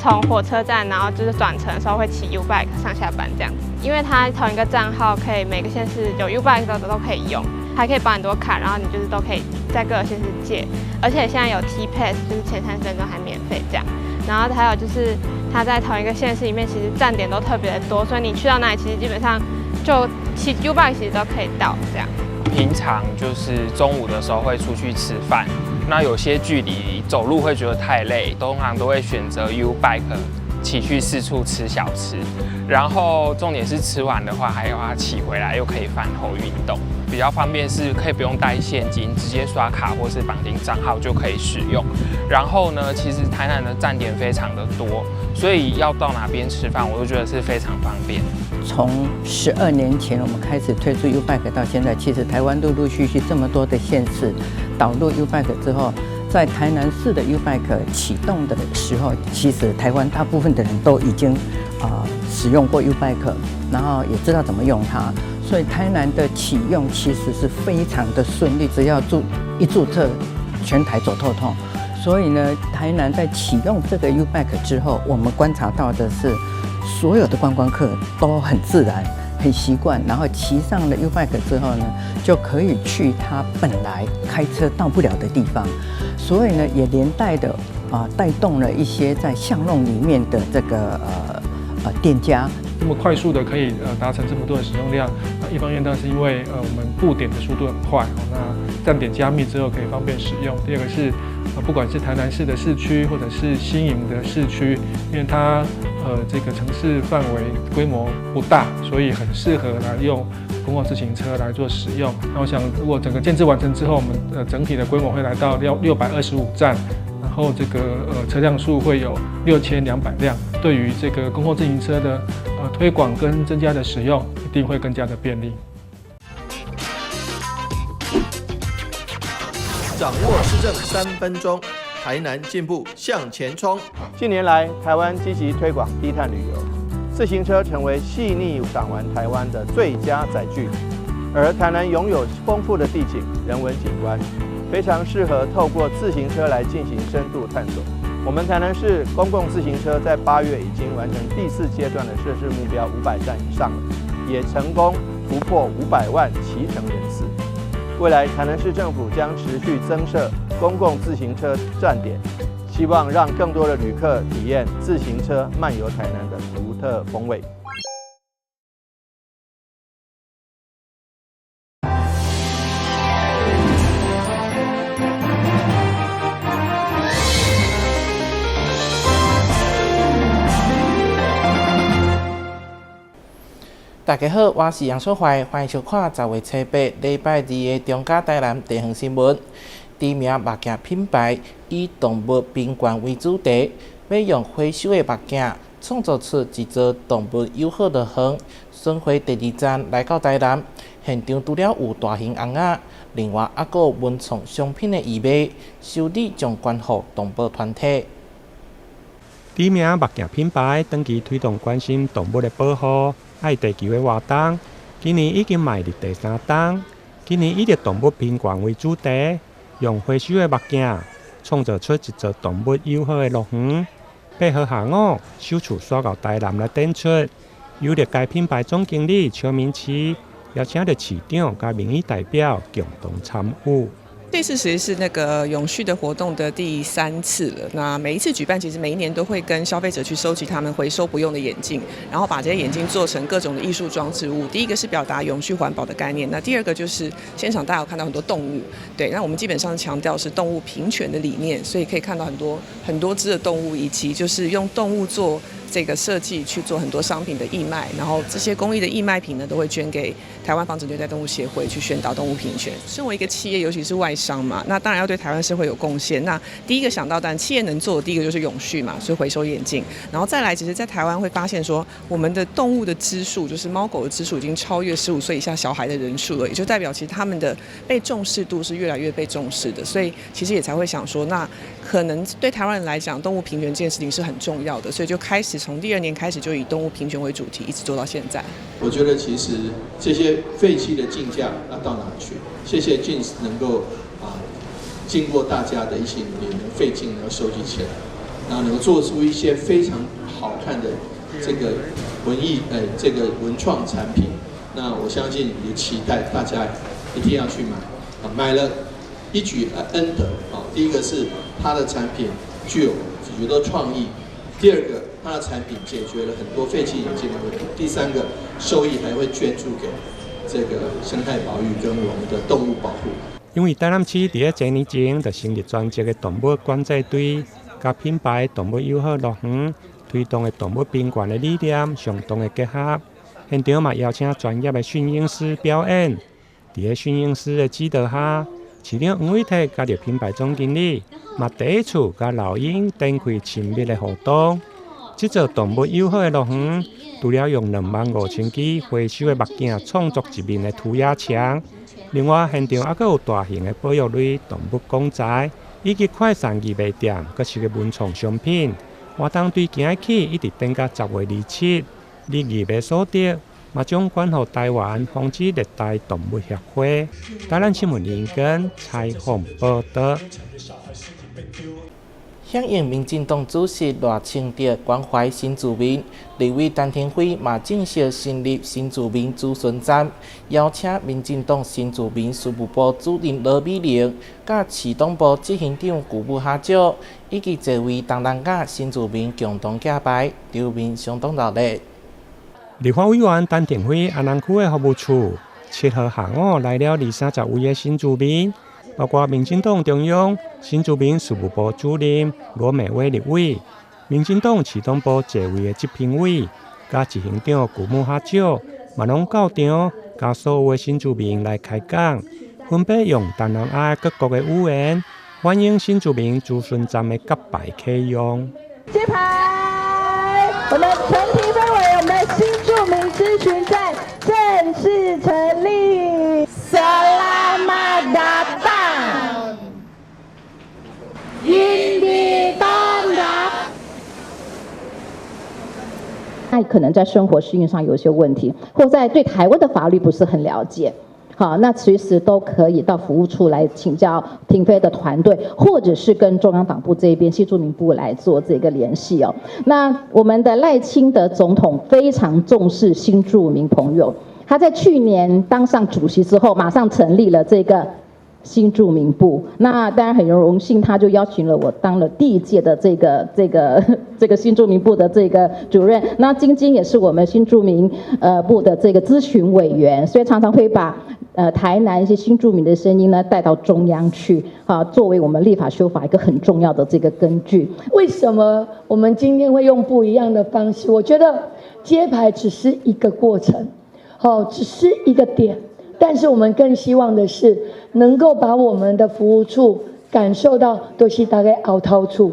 從火車站，然後就是轉乘的時候會騎 YouBike 上下班這樣子，因為它同一個賬號可以每個縣市有 YouBike 的都可以用，還可以綁很多卡，然後你就是都可以在各個縣市借，而且現在有 T Pass，就是前30分鐘還免費這樣。然後還有就是它在同一個縣市裡面，其實站點都特別的多，所以你去到哪裡，其實基本上就騎 YouBike 其實都可以到這樣。平常就是中午的時候會出去吃飯，那有些距離走路會覺得太累，通常都會選擇 YouBike 騎去四處吃小吃，然後重點是吃完的話還要它騎回來，又可以飯後運動，比較方便是可以不用帶現金，直接刷卡或是綁定賬號就可以使用。然後呢，其實台南的站點非常的多，所以要到哪邊吃飯，我都覺得是非常方便。從12年前我們開始推出 YouBike 到現在，其實台灣陸陸續續這麼多的縣市導入 YouBike 之後，在台南市的 YouBike 啟動的時候，其實台灣大部分的人都已經使用過 YouBike，然後也知道怎麼用它，所以台南的啟用其實是非常的順利，只要一註冊，全台走透透。所以呢，台南在啟用這個 YouBike 之後，我們觀察到的是，所有的觀光客都很自然、很習慣，然後騎上了 YouBike 之後呢，就可以去他本來開車到不了的地方，所以呢，也連帶的帶動了一些在巷弄裡面的這個店家。這麼快速的可以達成這麼多的使用量，那一方面當然是因為我們布點的速度很快，那站點加密之後可以方便使用。第二個是不管是台南市的市區或者是新營的市區，因為它這個城市範圍規模不大，所以很適合來用公共自行車來做使用。那我想，如果整個建置完成之後，我們整體的規模會來到625站，然後這個車輛數會有6200輛。對於這個公共自行車的推廣跟增加的使用，一定會更加的便利。掌握市政3分鐘，台南進步向前衝。近年來，台灣積極推廣低碳旅遊，自行車成為細膩賞玩台灣的最佳載具。而台南擁有豐富的地景、人文景觀，非常適合透過自行車來進行深度探索。我們台南市公共自行車在8月已經完成第四階段的設置目標500站以上了，也成功突破500萬騎乘人次。未來台南市政府將持續增設公共自行車站點，希望讓更多的旅客體驗自行車漫遊台南的獨特風味。大家好，我是楊淑懷，歡迎收看10月初八禮拜二的中嘉台南地方新聞。知名目鏡品牌以動物平權為主題，欲用回收的目鏡創造出一座動物友好樂園。巡迴第二站來到台南，現場除了有大型尪仔，另外猶閣有文創商品的義賣，收入將捐予動保團體。知名目鏡品牌長期推動關心動物的保護、愛地球的活動，今年已經邁入第三冬。今年以著動物平權為主題，用回收的目鏡創造出一座動物友好的樂園。8號下午，首次徙到台南來展出。由著該品牌總經理邱明奇邀請著市長佮民意代表共同參與。這次其實是那個永續的活動的第三次了。那每一次舉辦，其實每一年都會跟消費者去收集他們回收不用的眼鏡，然後把這些眼鏡做成各種的藝術裝置物。第一個是表達永續環保的概念，那第二個就是現場大家有看到很多動物，對，那我們基本上強調是動物平權的理念，所以可以看到很多很多隻的動物，以及就是用動物做這個設計去做很多商品的義賣，然後這些工藝的義賣品呢，都會捐給台灣防止虐待動物協會去宣導動物平權。身為一個企業，尤其是外商嘛，那當然要對台灣社會有貢獻。那第一個想到，當然企業能做的第一個就是永續嘛，所以回收眼鏡。然後再來，其實，在台灣會發現說，我們的動物的隻數，就是貓狗的隻數，已經超越15歲以下小孩的人數了，也就代表其實他們的被重視度是越來越被重視的。所以其實也才會想說，那可能對台灣人來講，動物平權這件事情是很重要的，所以就開始從第二年開始就以動物平權為主題，一直做到現在。我覺得其實這些廢棄的鏡架要到哪去？謝謝 JINS 能夠經過大家的一起努力，能廢鏡能夠收集起來。然後能夠做出一些非常好看的這個文藝，這個文創產品。那我相信也期待大家一定要去買，啊，買了一舉 N 得啊。第一個是它的產品具有許多創意，第二個它的產品解決了很多廢棄眼鏡的問題，第三個收益還會捐助給這個生態保育跟我們的動物保護。因為台南市佇咧幾年前就成立專職的動物管制隊，佮品牌動物友好樂園推動的動物平權的理念相當的結合。現場嘛邀請專業的馴鷹師表演，佇咧馴鷹師的指導下，市長黃偉哲佮著品牌總經理嘛第一次佮老鷹展開親密的互動。這座動物友好的樂園，除了用25,000支回收的目鏡創作一面的塗鴉牆，另外現場猶閣有大型的保育類動物公仔，以及快閃義賣店，閣是个文創商品。活動對今日起一直展到10月27，你義賣所得嘛將捐予臺灣防止虐待動物協會。台南新聞林根採訪報導。響應民進黨主席賴清德關懷新住民，立委陳亭妃嘛正式成立新住民諮詢站，邀請民進黨新住民事務部主任羅美玲、佮市黨部執行長古武哈少，以及濟位東南亞新住民共同揭牌，場面相當熱烈。立法委員陳亭妃安南區的服務處，7號下午來了二三十位的新住民。包括民進黨中央新住民事務部主任羅美薇立委、民進黨市黨部濟位的執評委，佮執行長古木哈少，嘛攏到場，佮所有的新住民來開講，分別用東南亞各國的語言歡迎新住民諮詢站的揭牌啟用。揭牌，我們陳亭妃委員，我們的新住民諮詢站正式成立。Selamat datang，ยินดีต้อนรับ。那可能在生活適應上有些問題，或在對台灣的法律不是很了解。好，那隨時都可以到服務處來請教亭妃的團隊，或者是跟中央黨部這邊新住民部來做這個聯繫哦。那我們的賴清德總統非常重視新住民朋友，他在去年當上主席之後，馬上成立了這個新住民部。那當然很榮幸，他就邀請了我當了第一屆的這個新住民部的這個主任。那晶晶也是我們新住民部的這個諮詢委員，所以常常會把台南一些新住民的聲音呢帶到中央去，啊，作為我們立法修法一個很重要的這個根據。為什麼我們今天會用不一樣的方式？我覺得揭牌只是一個過程，好，只是一個點，但是我們更希望的是能夠把我們的服務處感受到都是大家後頭厝。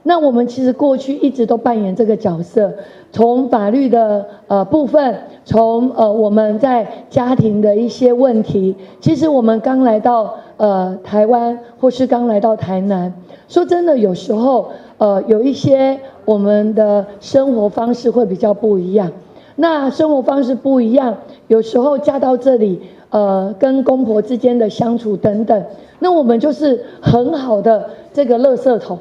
那我們其實過去一直都扮演這個角色，從法律的部分，從我們在家庭的一些問題，其實我們剛來到台灣或是剛來到台南，說真的，有時候有一些我們的生活方式會比較不一樣。那生活方式不一樣，有時候嫁到這裡，跟公婆之間的相處等等，那我們就是很好的這個垃圾桶。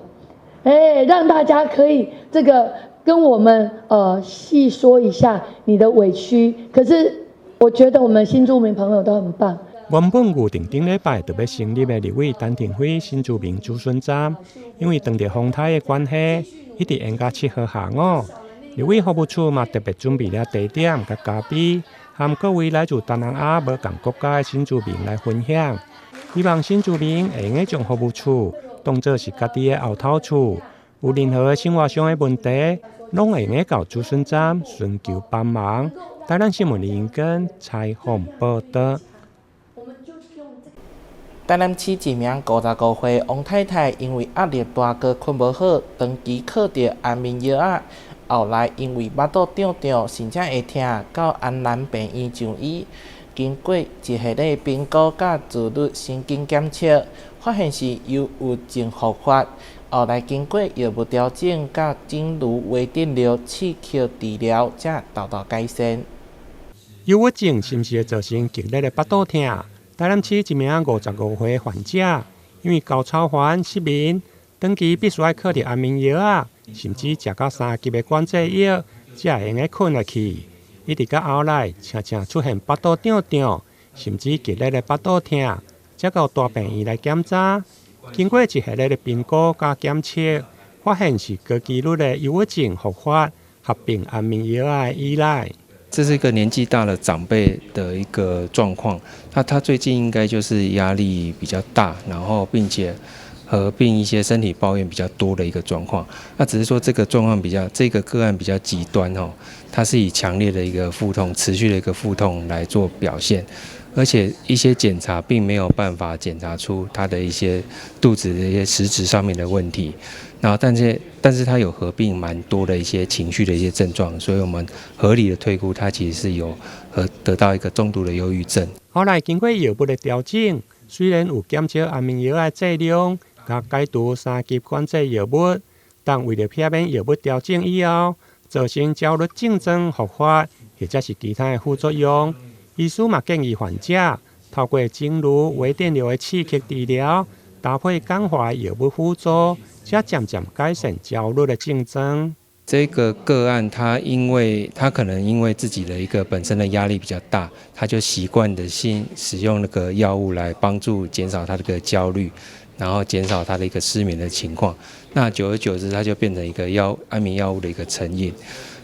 哎，讓大家可以這個跟我們細說一下你的委屈。可是我覺得我們新住民朋友都很棒。原本預定頂禮拜就欲成立的立委陳亭妃新住民諮詢站，因為當地風颱的關係，一直延到7號下午。立委服務處嘛特別準備了茶點佮咖啡，和各位來自東南亞無仝國家的新住民來分享。希望新住民會用得將服務處當做是家己的後頭厝，有任何的生活上的問題，攏會用得到諮詢站尋求幫忙。台南新聞林根採訪報導。台南市一名55歲王太太，因為壓力大閣睏無好，長期囥著安眠藥仔。後來因為腹肚脹脹，甚至會疼，到安南病院就醫。經過一系列評估佮自律神經檢測，發現是憂鬱症復發。後來經過藥物調整佮整顱微電流刺激治療，才沓沓改善。憂鬱症是毋是會造成劇烈的腹肚疼？台南市一名55歲患者，因為高超煩失眠，長期必須愛囥著安眠藥仔。甚至食到三級的管制藥，才會用得睏會去。一直到後來，常常出現腹肚脹脹，甚至激烈的腹肚疼，才到大病院來檢查。經過一系列的評估佮檢測，發現是高幾率的憂鬱症復發，合併安眠藥的依賴。這是一個年紀大的長輩的一個狀況，那他最近應該就是壓力比較大，然後並且合併一些身體抱怨比較多的一個狀況。那只是說這個狀況比較，這個個案比較極端哦，它是以強烈的一個腹痛、持續的一個腹痛來做表現，而且一些檢查並沒有辦法檢查出他的一些肚子的一些實質上面的問題。然後，但是他有合併蠻多的一些情緒的一些症狀，所以我們合理的推估，他其實是有和得到一個中度的憂鬱症。後來經過藥物的調整，雖然有減少安眠藥的劑量，佮解除三級管制藥物，但為著避免藥物調整以後造成焦慮症狀復發，或者是其他的副作用，醫師嘛建議患者透過整如微電流的刺激治療，搭配簡化藥物輔助，才漸漸改善焦慮的症狀。這個個案，他因為他可能因為自己的一個本身的壓力比較大，他就習慣的性使用那個藥物來幫助減少他這個焦慮，然後減少他的一個失眠的情況。那久而久之，他就變成一個安眠藥物的一個成癮。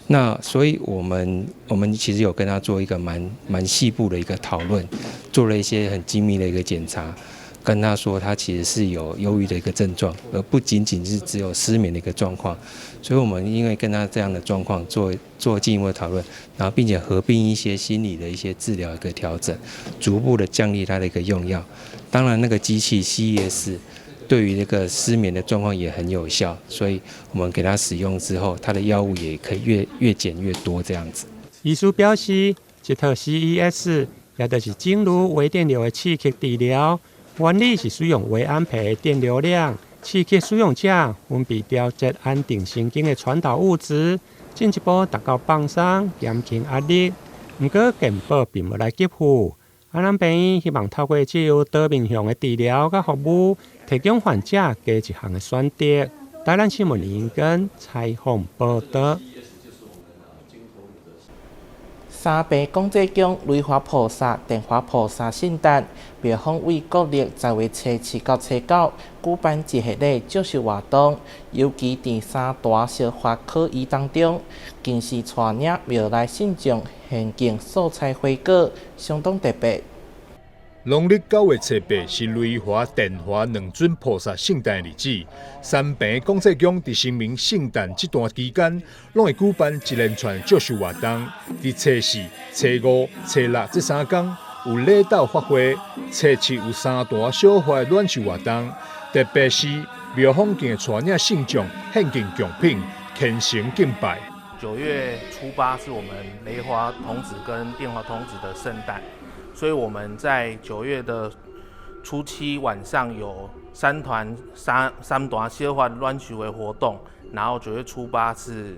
那所以我們其實有跟他做一個蠻細部的一個討論，做了一些很精密的一個檢查。跟他說，他其實是有憂鬱的一個症狀，而不僅僅是只有失眠的一個狀況。所以，我們因為跟他這樣的狀況做進一步的討論，然後並且合併一些心理的一些治療一個調整，逐步的降低他的一個用藥。當然，那個機器 CES 對於那個失眠的狀況也很有效，所以我們給他使用之後，他的藥物也可以越減越多這樣子。醫師表示，這套 CES 也就是整如微電流的刺激治療。原理是使用微安培的電流量，刺激使用者分泌調節安定神經的傳導物質，進一步達到放鬆、減輕壓力。毋過健保並無來給付。安南病院希望透過這樣多面向的治療佮服務，提供患者加一項的選擇。台南新聞林根採訪報導。三平廣濟宮雷華菩薩、電華菩薩聖誕，廟方為國曆10月初七到初九舉辦一系列祝壽活動，尤其佇三大燒法可儀當中，更是帶領廟內信眾獻敬素菜花果，相當特別。農曆9月初八是雷華、電華兩尊菩薩聖誕的日子。三平廣濟宮佇清明聖誕這段期間，攏會舉辦一連串祝壽活動。佇初四、初五、初六這三工有禮斗法會，初七有三壇小法暖壽活動。特別是廟方更會帶領信眾獻敬貢品，虔誠敬拜。9月初八是我們雷華童子跟電華童子的聖誕。所以我們在9月的初七晚上有三團小法暖壽的活動，然後9月初八是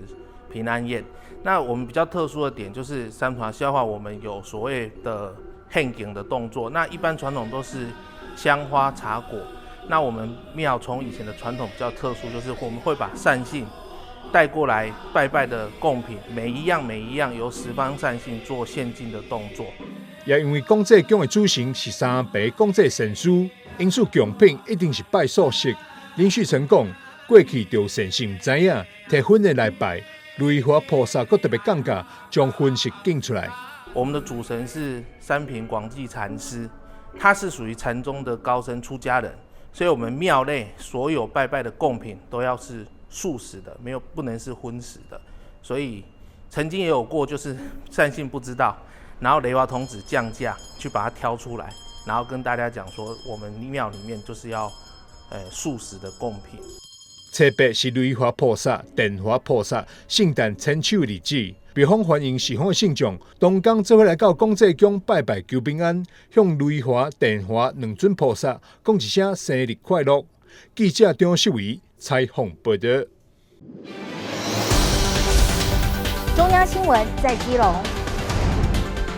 平安夜。那我們比較特殊的點就是三團小法，我們有所謂的獻敬的動作。那一般傳統都是香花茶果，那我們廟從以前的傳統比較特殊，就是我們會把善信帶過來拜拜的貢品，每一樣每一樣由十方善信做獻敬的動作。也因為廣濟宮的主神是三平廣濟善師，因此貢品一定是拜素食。林旭成講，過去就善信毋知影，提葷的來拜，雷華菩薩閣特別降駕，將葷食禁出來。我們的主神是三平廣濟禪師，他是屬於禪宗的高僧出家人，所以我們廟內所有拜拜的貢品都要是素食的，沒有不能是葷食的。所以曾經也有過，就是善信不知道。然後雷華童子降駕去把它挑出來，然後跟大家講說，我們廟裡面就是要，素食的貢品。初八是雷華菩薩、電華菩薩聖誕千秋的日子，廟方歡迎四方的信眾，同工做伙來到廣濟宮拜拜求平安，向雷華、電華兩尊菩薩講一聲生日快樂。記者張秀維採訪報導。中央新聞在基隆。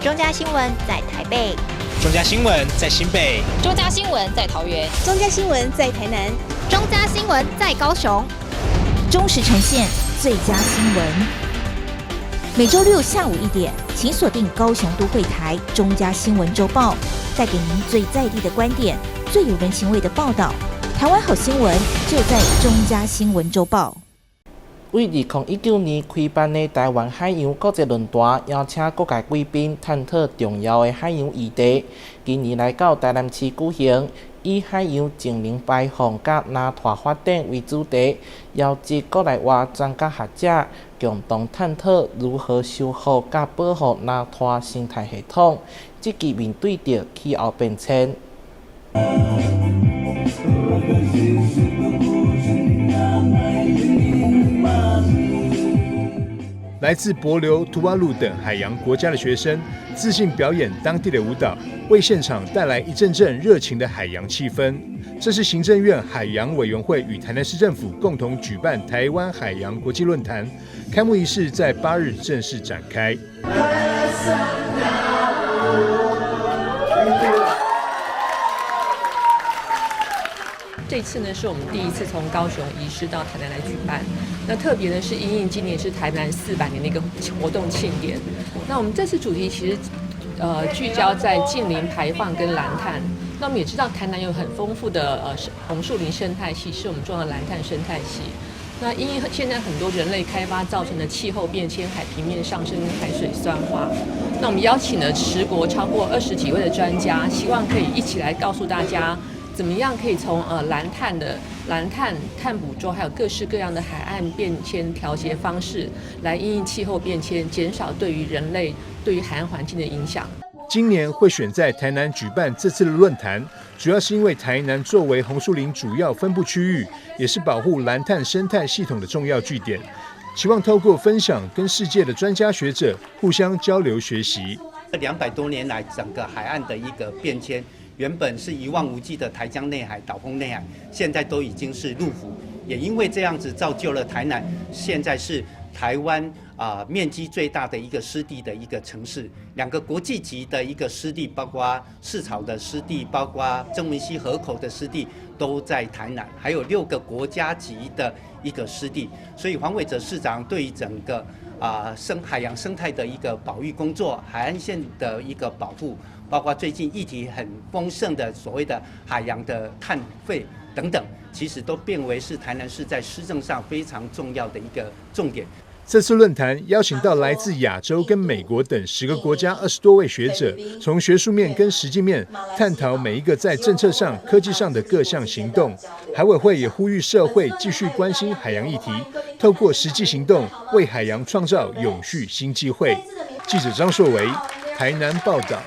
中嘉新聞在台北，中嘉新聞在新北，中嘉新聞在桃園，中嘉新聞在台南，中嘉新聞在高雄。忠實呈現最佳新聞。每週六下午1點，請鎖定高雄都會台中嘉新聞週報，帶給您最在地的觀點，最有人情味的報道。台灣好新聞就在中嘉新聞週報。為2019年開辦的台灣海洋國際論壇，邀請各界貴賓探討重要的海洋議題。今年來到台南市舉行，以海洋淨零排放佮藍碳發展為主題，邀集國內外專家學者，共同探討如何修復佮保護藍碳生態系統，積極面對著氣候變遷。來自帛琉、吐瓦魯等海洋國家的學生，自信表演當地的舞蹈，為現場帶來一陣陣熱情的海洋氣氛。這是行政院海洋委員會與台南市政府共同舉辦台灣海洋國際論壇，開幕儀式在8日正式展開。這次呢，是我們第一次從高雄移師到台南來舉辦。那特別呢，是因應今年是台南400年的一個活動慶典。那我們這次主題其實，聚焦在淨零排放跟藍碳。那我們也知道台南有很豐富的紅樹林生態系，是我們重要的藍碳生態系。那因為現在很多人類開發造成的氣候變遷、海平面上升、海水酸化，那我們邀請了10國超過20幾位的專家，希望可以一起來告訴大家，怎麼樣可以從藍碳的藍碳碳捕捉，還有各式各樣的海岸變遷調節方式，來因應氣候變遷，減少對於人類對於海岸環境的影響。今年會選在台南舉辦這次的論壇，主要是因為台南作為紅樹林主要分布區域，也是保護藍碳生態系統的重要據點。期望透過分享，跟世界的專家學者互相交流學習。200多年來，整個海岸的一個變遷。原本是一望無際的台江內海、島風內海，現在都已經是陸府。也因為這樣子，造就了台南現在是台灣面積最大的一個濕地的一個城市。2個國際級的一個濕地，包括市草的濕地，包括曾文溪河口的濕地，都在台南。還有6個國家級的一個濕地。所以黃偉哲市長對於整個海洋生態的一個保育工作，海岸線的一個保護。包括最近議題很豐盛的所謂的海洋的碳費等等，其實都變為是台南市在施政上非常重要的一個重點。這次論壇邀請到來自亞洲跟美國等10個國家20多位學者，從學術面跟實際面探討每一個在政策上、科技上的各項行動。海委會也呼籲社會繼續關心海洋議題，透過實際行動為海洋創造永續新機會。記者張碩維台南報道。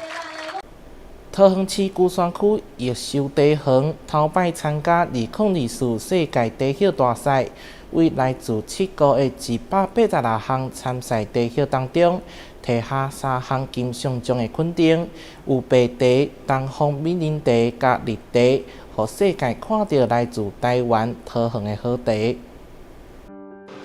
桃園市龜山區益壽茶園頭擺參加2024世界茶葉大賽，為來自7國的186項參賽茶葉當中，提下3項金像獎的肯定，有白茶、東方美人茶佮綠茶，予世界看著來自台灣桃園的好茶。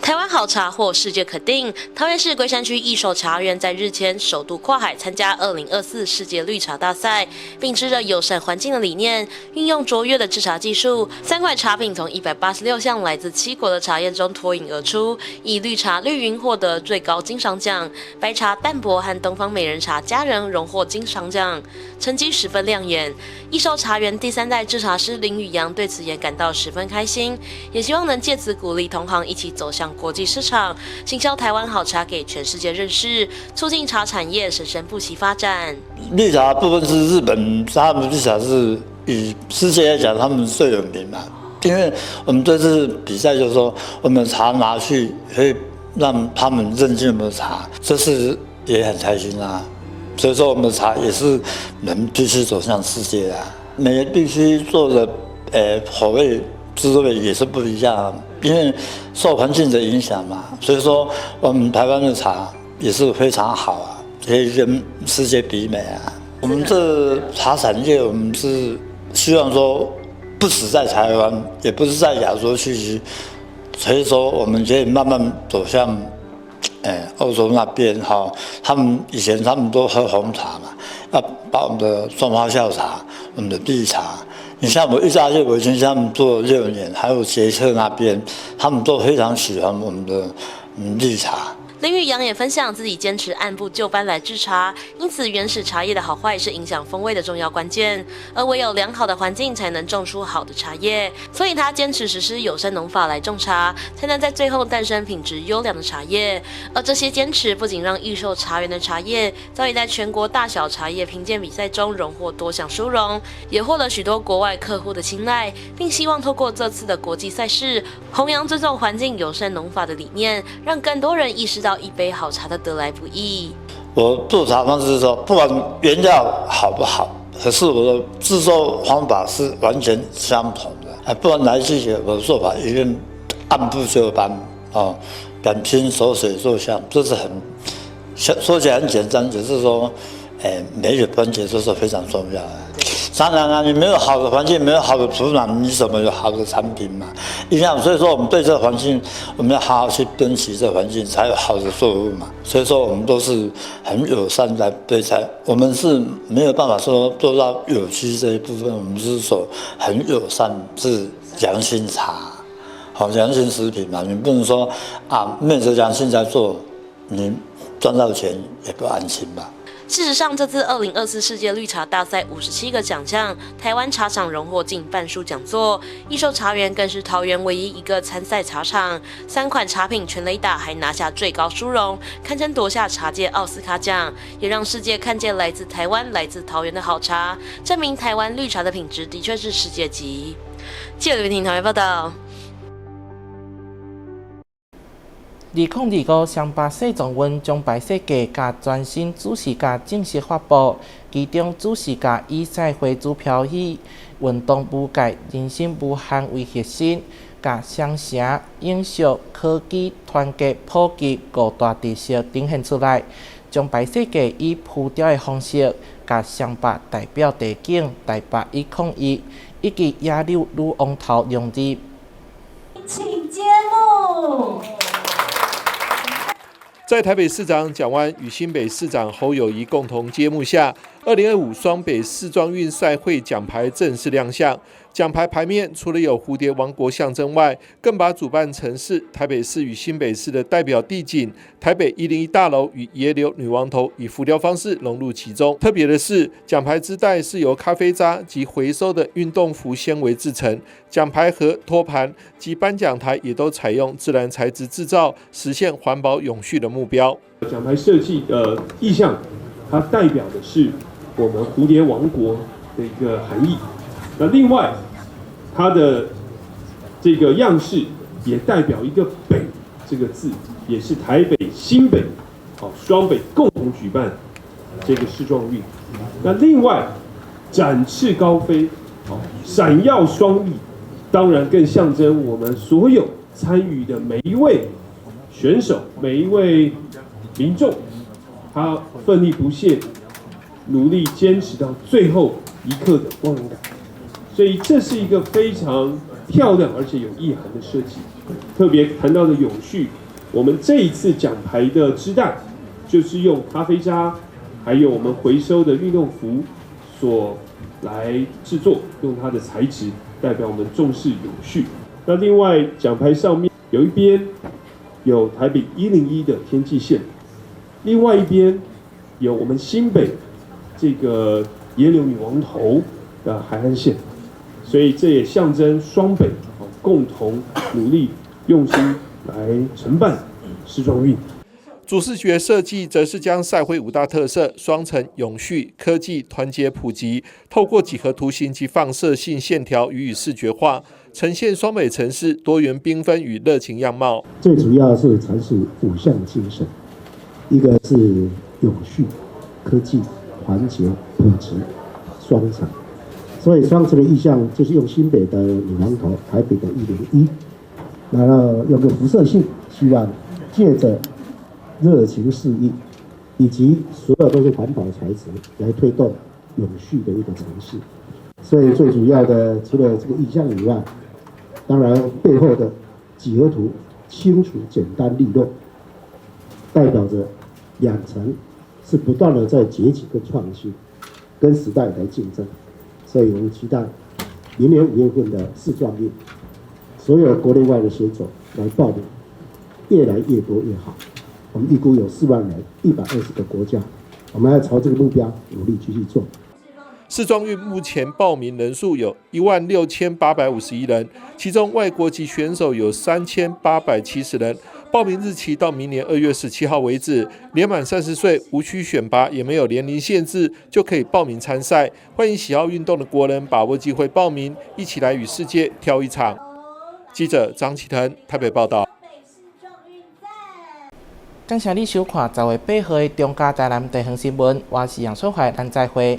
台灣好茶獲世界肯定。桃園市龜山區益壽茶園在日前首度跨海參加2024世界綠茶大賽，秉持著友善環境的理念，運用卓越的製茶技術，3款茶品從186項來自7國的茶葉中脫穎而出，以綠茶綠雲獲得最高金賞獎，白茶淡薄和東方美人茶佳人榮獲金賞獎，成績十分亮眼。益壽茶園第3代製茶師林宇陽對此也感到十分開心，也希望能借此鼓勵同行一起走向國際市場，行銷台灣好茶給全世界認識，促進茶產業生生不息發展。綠茶部分是日本，他們綠茶是以世界來講，他們最有名嘛。因為我們這次比賽就是說，我們茶拿去可以讓他們認進我們的茶，這是也很開心啊。所以說，我們的茶也是能繼續走向世界啊。每個地區做的口味、滋味也是不一樣。因為受環境的影響嘛，所以說我們台灣的茶也是非常好啊，可以跟世界比美啊。我們這茶產業，我們是希望說，不止在台灣，也不是在亞洲區域，所以說我們可以慢慢走向，歐洲那邊哈。他們以前他們都喝紅茶嘛，要把我們的中發酵茶、我們的綠茶，你像我意大利，我已經他們做了6年，還有捷克那邊，他們都非常喜歡我們的綠茶。林宇陽也分享自己堅持按部就班來製茶，因此原始茶葉的好壞是影響風味的重要關鍵，而唯有良好的環境才能種出好的茶葉，所以他堅持實施友善農法來種茶，才能在最後誕生品質優良的茶葉。而這些堅持不僅讓毓秀茶園的茶葉早已在全國大小茶葉評鑑比賽中榮獲多項殊榮，也獲得許多國外客戶的青睞，並希望透過這次的國際賽事，弘揚尊重環境、友善農法的理念，讓更多人意識到一杯好茶的得來不易。我做茶方式是說，不管原料好不好，可是我的製作方法是完全相同的。啊，不管哪一季節，我的做法一定按部就班哦，擀平手水做香，這是很說起來很簡單，只是說，每一個環節都是非常重要的。當然啦，你沒有好的環境，沒有好的土壤，你怎麼有好的產品嘛？一樣，所以說我們對這個環境，我們要好好去珍惜這個環境，才有好的作物嘛。所以說我們都是很友善在對待，我們是沒有辦法說做到有機這一部分，我們是說很友善，是良心茶，好良心食品嘛。你不能說啊，昧著良心在做，你賺到錢也不安心吧。事實上，這次2024世界綠茶大賽57個獎項，台灣茶廠榮獲近半數獎座。毓秀茶園更是桃園唯一一個參賽茶廠，三款茶品全壘打，還拿下最高殊榮，堪稱奪下茶界奧斯卡獎，也讓世界看見來自台灣、來自桃園的好茶，證明台灣綠茶的品質的確是世界級。記者劉婷桃園報道。2025雙北世壯運獎牌設計佮全新主視覺正式發布，其中主視覺以賽會主飄逸、運動無界、人生無限為核心，共雙城、永續、科技、團結、普及五大特色呈現出來。獎牌設計以浮雕的方式，共雙北代表地景台北101以及野柳女王頭融入。請揭幕。在台北市長蔣萬安與新北市長侯友宜共同揭幕下，2025雙北市壯運賽會獎牌正式亮相。獎牌牌面除了有蝴蝶王國象徵外，更把主辦城市台北市與新北市的代表地景台北101大樓與野柳女王頭以浮雕方式融入其中。特別的是，獎牌織帶是由咖啡渣及回收的運動服纖維製成，獎牌盒、托盤及頒獎台也都採用自然材質製造，實現環保永續的目標。獎牌設計的意象，它代表的是我們蝴蝶王國的一個含義。那另外，它的這個樣式也代表一個北這個字，也是台北、新北，好雙北共同舉辦這個世壯運。那另外，展翅高飛，好閃耀雙翼，當然更象徵我們所有參與的每一位選手、每一位民眾，他奮力不懈、努力堅持到最後一刻的光榮感。所以這是一個非常漂亮而且有意涵的設計。特別談到的永續，我們這一次獎牌的織帶，就是用咖啡渣，還有我們回收的運動服所來製作，用它的材質代表我們重視永續。那另外獎牌上面有一邊有台北101的天際線，另外一邊有我們新北這個野柳女王頭的海岸線。所以這也象徵雙北共同努力、用心來承辦世壯運。主視覺設計則是將賽會五大特色——雙城、永續、科技、團結、普及，透過幾何圖形及放射性線條予以視覺化，呈現雙北城市多元繽紛與熱情樣貌。最主要是闡釋五項精神，一個是永續、科技、團結、普及、雙城。所以雙城的意象就是用新北的女王頭，台北的101，然後用個輻射性，希望借着熱情四溢，以及所有都是環保材質來推動永續的一個城市。所以最主要的，除了這個意象以外，當然背後的幾何圖清楚、簡單、利落，代表着兩城是不斷的在崛起跟創新，跟時代來競爭。所以我們期待明年5月份的市壯運，所有國內外的選手來報名，越來越多越好。我們預估有4萬人，120個國家，我們要朝這個目標努力繼續做。市壯運目前報名人數有16,851人，其中外國籍選手有3870人。報名日期到明年2月17號為止，年滿30歲，無需選拔，也沒有年齡限制，就可以報名參賽。歡迎喜好運動的國人把握機會報名，一起來與世界跳一場。記者張啟騰台北報道。感謝你收看10月8號的中嘉台南地方新聞，我是楊淑懷，咱再會。